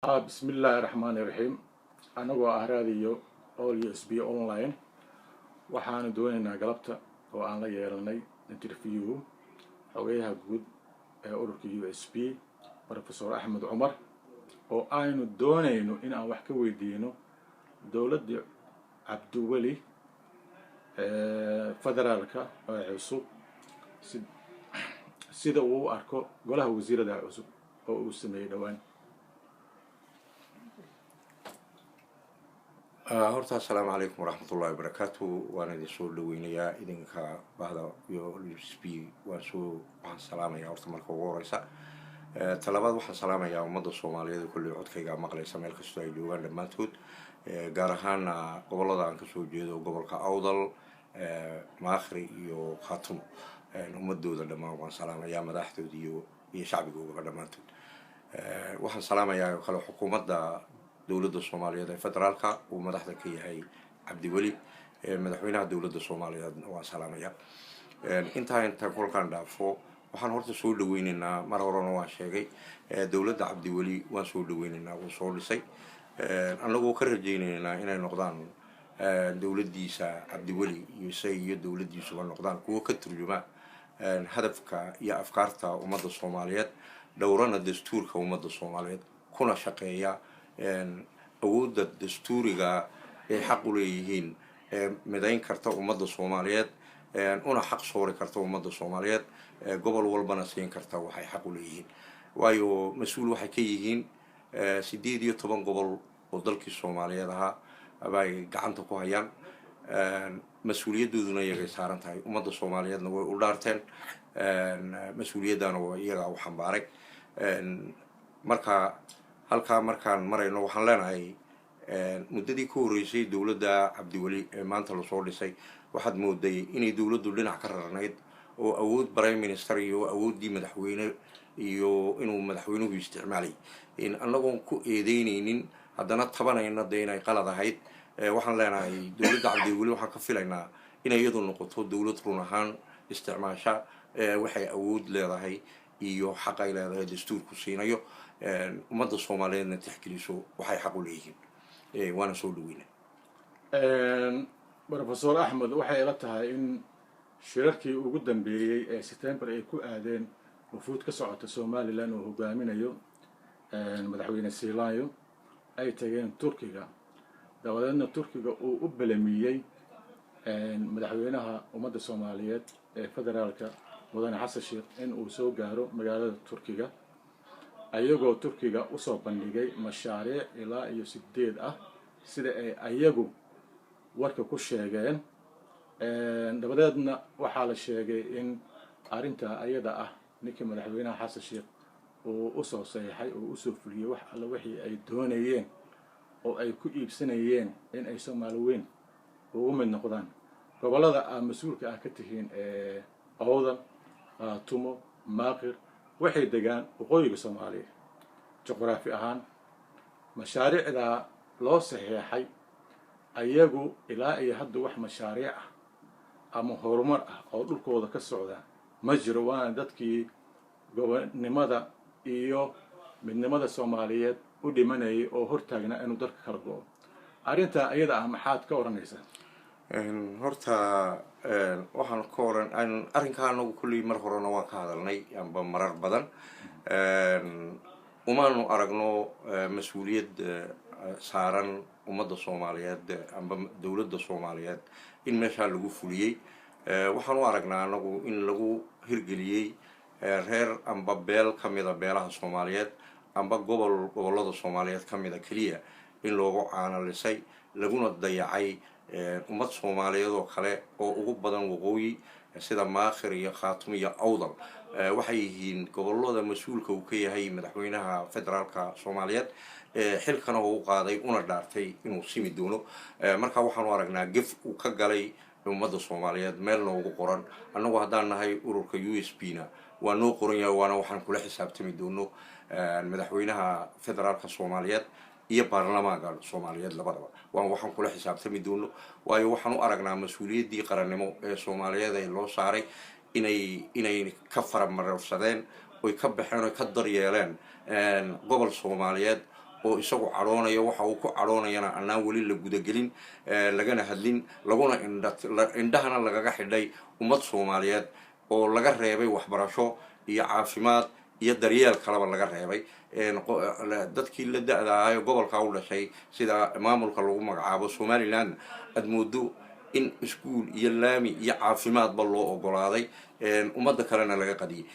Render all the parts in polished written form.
Bismi illaahi raxmaani raxiim. Anagoo ah raadiyo All USB Online, waxaanu doonaynaa galabta oo aan la yeelanay interview xogeyaha guud ee ururka USB, Professor Axmed Cumar, oo aynu doonayno in aan wax ka weydiino dowladdii Cabdiweli federaalka ee cusub, sida uu u arko golaha wasiirada cusub oo uu sameeyey dhowaan. Horta assalaamu calaykum waraxmat ullahi wabarakaatu. Waan idin soo dhaweynayaa idinka bahda iyo USB. Waan soo waxaan salaamayaa horta marka ugu horeysa. Talabaad, waxaan salaamayaa ummadda Soomaaliyeed kolley codkaygaa maqlaysa meel kastoo ay joogaan dhammaantood, gaar ahaana gobollada aan kasoo jeedo, gobolka Awdal, Maakhri iyo Khaatumo. Ummadooda dhammaan waan salaamayaa, madaxdooda iyo shacbigoogaba dhammaantood. Waxaan salaamayaa oo kale xukuumadda dowladda Soomaaliyeed ee federaalka uu madaxda ka yahay Cabdiweli, madaxweynaha dowladda Soomaaliyeed waan salaamaya. Intaa intaan kolkaan dhaafo, waxaan horta soo dhaweyneynaa, mar horena waan sheegay, dowladda Cabdiweli waan soo dhaweyneynaa uu soo dhisay, annagoo ka rajeyneynaa inay noqdaan dowladdiisa Cabdiweli iyo isaga iyo dowladdiisuba noqdaan kuwo ka turjuma hadafka iyo afkaarta ummadda Soomaaliyeed, dhowrana dastuurka ummadda Soomaaliyeed, kuna shaqeeya awoodda dastuuriga ay xaq u leeyihiin, midayn karta ummadda Soomaaliyeed, una xaq soori karta ummadda Soomaaliyeed, gobol walbana siin karta waxay xaq u leeyihiin. Waayo, mas-uul waxay ka yihiin 18 gobol oo dalkii Soomaaliyeed ahaa bay gacanta ku hayaan, mas-uuliyadooduna iyagay saaran tahay. Ummadda Soomaaliyeedna way u dhaarteen, mas-uuliyaddana waa iyagaa u xambaaray. Marka halkaa markaan marayno, waxaan leenahay muddadii ka horreysay dowladda Cabdiweli ee maanta lasoo dhisay, waxaad mooday inay dowladdu dhinac ka rarnayd oo awood prime minister iyo awooddii madaxweyne iyo inuu madaxweynuhu isticmaalay. Annagoon ku eedeyneynin, haddana tabanayna dee inay qalad ahayd. Waxaan leenahay dowladda Cabdiweli waxaan ka filaynaa inay iyadu noqoto dowlad run ahaan isticmaasha waxay awood leedahay iyo xaq ay leedahay dastuurku siinayo, ummadda Soomaaliyeedna tixgeliso waxay xaq u leeyihiin. Waana soo dhaweyna. Professor Axmed, waxay ila tahay in shirarkii ugu dambeeyey ee September ay ku aadeen wafuud ka socota Somaliland oo hogaaminayo madaxweyne Siilaanyo ay tageen Turkiga, dabadeedna Turkiga uu u belamiyey madaxweynaha ummadda Soomaaliyeed ee federaalka, mudane Xasan Sheekh, in uu soo gaaro magaalada Turkiga, ayagoo Turkiga usoo bandhigay mashaariic ilaa iyo 8 ah, sida ay ayagu warka ku sheegeen. Dabadeedna waxaa la sheegay in arrintaa ayada ah ninkii madaxweynaha Xasan Sheekh uu usoo saxiixay oo usoo fuliyey wax alla wixii ay doonayeen oo ay ku iibsanayeen in ay Soomaali weyn ugu mid noqdaan. Gobollada aa mas-uulka ah ka tihiin ee Awdal, Khaatumo, Maaqir waxay degaan waqooyiga Soomaaliya juqraafi ahaan. Mashaariicdaa loo saxiixay ayagu ilaa iyo hadda wax mashaariic ah ama horumar ah oo dhulkooda ka socda ma jiro, waana dadkii gobonnimada iyo midnimada Soomaaliyeed u dhimanayay oo hortaagnaa inuu dalka kala go-o. Arrintaa iyada ah maxaad ka odhanaysaa? Horta waxaan ka oran arrinkaa, anagu kulley mar horena waan ka hadalnay amba marar badan. Umaanu aragno mas-uuliyad saaran ummadda Soomaaliyeed amba dowladda Soomaaliyeed in meeshaa lagu fuliyey. Waxaan u aragnaa anagu in lagu hirgeliyey reer amba beel ka mida beelaha Soomaaliyeed amba gobol gobollada Soomaaliyeed ka mida keliya in loogu caanalisay, laguna dayacay ummad Soomaaliyeed oo kale oo ugu badan waqooyi, sida Maakhir iyo Khaatum iyo Awdal. Waxay yihiin gobollada mas-uulka uu ka yahay madaxweynaha federaalka Soomaaliyeed, xilkana uu qaaday una dhaartay inuu simi doono. Marka waxaanu aragnaa gef uu ka galay ummadda Soomaaliyeed, meel noogu qoran. Annagu haddaan nahay ururka USB na waa noo qoran yahay, waana waxaan kula xisaabtami doono madaxweynaha federaalka Soomaaliyeed iyo baarlamaanka Soomaaliyeed labadaba. Waan waxaan kula xisaabtami doono, waayo waxaan u aragnaa mas-uuliyaddii qarannimo ee Soomaaliyeed ee loo saaray inay ka faramarorsadeen oy ka baxeen oy ka daryeeleen gobol Soomaaliyeed. Oo isagu cadhoonayo, waxa uu ku cadhoonayana anaan weli la gudagelin, lagana hadlin, laguna indhahana lagaga xidhay ummad Soomaaliyeed oo laga reebay waxbarasho iyo caafimaad iyo daryeel kaleba laga reebay. Dadkii la da-da ahaa ee gobolka u dhashay, sida maamulka lagu magacaabo Somaliland, aada moodo in iskuol iyo laami iyo caafimaadba loo ogolaaday, ummadda kalena laga qadiyay.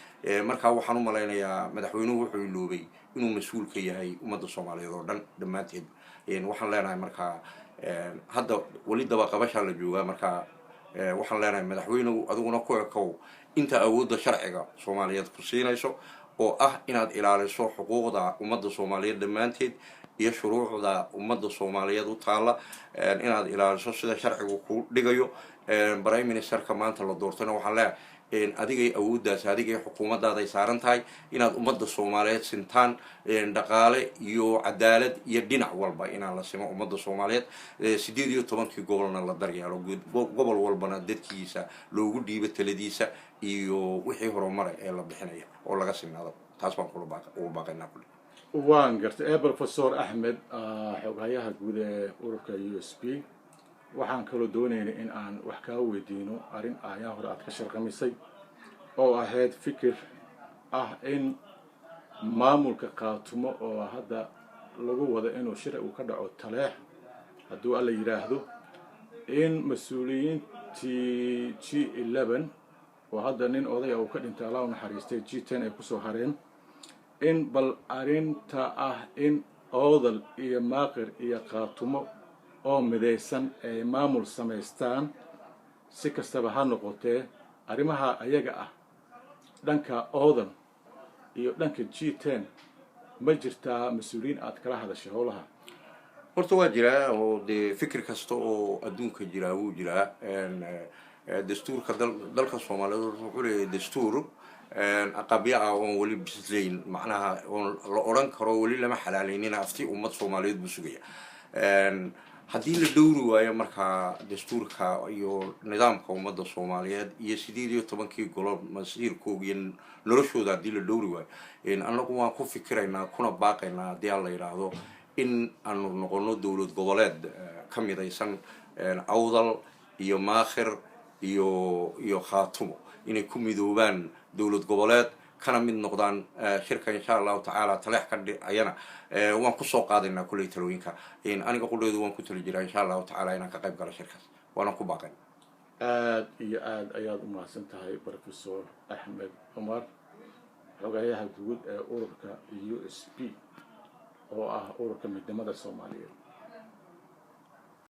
Marka waxaan u malaynayaa madaxweynuhu wuxuu iloobay inuu mas-uul ka yahay ummadda Soomaaliyeed oo dhan dhammaanteed. Waxaan leenahay markaa hadda weli dabaqabashaa la joogaa. Marka waxaan leenahay, madaxweynuhu, adiguna ku ekow inta awoodda sharciga Soomaaliyeed ku siinayso, oo ah inaad ilaaliso xuquuqda ummadda Soomaaliyeed dhammaanteed iyo shuruucda ummadda Soomaaliyeed u taalla, inaad ilaaliso sida sharcigu ku dhigayo. Prime ministerka maanta la doortayna waxaan leeyahay, adigay awooddaas, adigay xukuumadaaday saaran tahay inaad ummadda Soomaaliyeed sintaan dhaqaale iyo cadaalad iyo dhinac walba, inaan la simo ummadda Soomaaliyeed, 18-kii gobolna la daryeelo, gobol walbana dadkiisa loogu dhiibo taladiisa iyo wixii horumara ee la bixinaya oo laga sinaado. Taas baan kula ugu baaqaynaa kule. Waan gartay. Ee Professor Axmed, xoghayaha guud ee ururka USP, waxaan kaloo doonaynay in aan wax kaa weydiino arrin ayaa hore aad ka sharqamisay oo ahayd fikir ah in maamulka Qaatumo oo hadda lagu wado inuu shir uu ka dhaco Taleex, hadduu Alla yidhaahdo, in mas-uuliyiintii G11 oo hadda nin odaya uu ka dhintay, Allah u naxariistay, G10 ay kusoo hareen, in bal arrinta ah in Oodal iyo Maaqir iyo Qaatumo oo midaysan ay maamul samaystaan, si kastaba ha noqotee, arrimaha ayaga ah dhanka Oodal iyo dhanka G10 ma jirtaa mas-uuliyiin aad kala hadashay howlaha? Horta waa jiraa, oo dee fikir kasta oo adduunka jiraa wuu jiraa. Dastuurka dalka Soomaaliyeed wuxuu leeyahay dastuur aqabyo ah oon weli bislayn, macnaha oon la odhan karo weli lama xalaaleynin, afti ummad Soomaaliyeed buu sugaya. Haddii la dhowri waayo markaa dastuurka iyo nidaamka ummadda Soomaaliyeed iyo 18-kii golo masiirkooga iyo noloshooda haddii la dhowri waayo, annagu waan ku fikiraynaa kuna baaqaynaa, haddii aan la yidhaahdo, in aanu noqono dowlad goboleed ka midaysan Awdal iyo Maakhir iyo Khaatumo, inay ku midoobaan dowlad goboleed kana mid noqdaan. Shirka insha Allahu tacaala Taleex ka dhicayana waan kusoo qaadaynaa kulley talooyinka. Aniga qudheedu waan ku tali jiraa insha Allahu tacaala inaan ka qayb galo shirkaas, waana ku baaqayn. Aada iyo aada ayaad u mahadsan tahay, Professor Axmed Cumar, xogayaha guud ee ururka USP oo ah ururka midnimada Soomaaliyeed.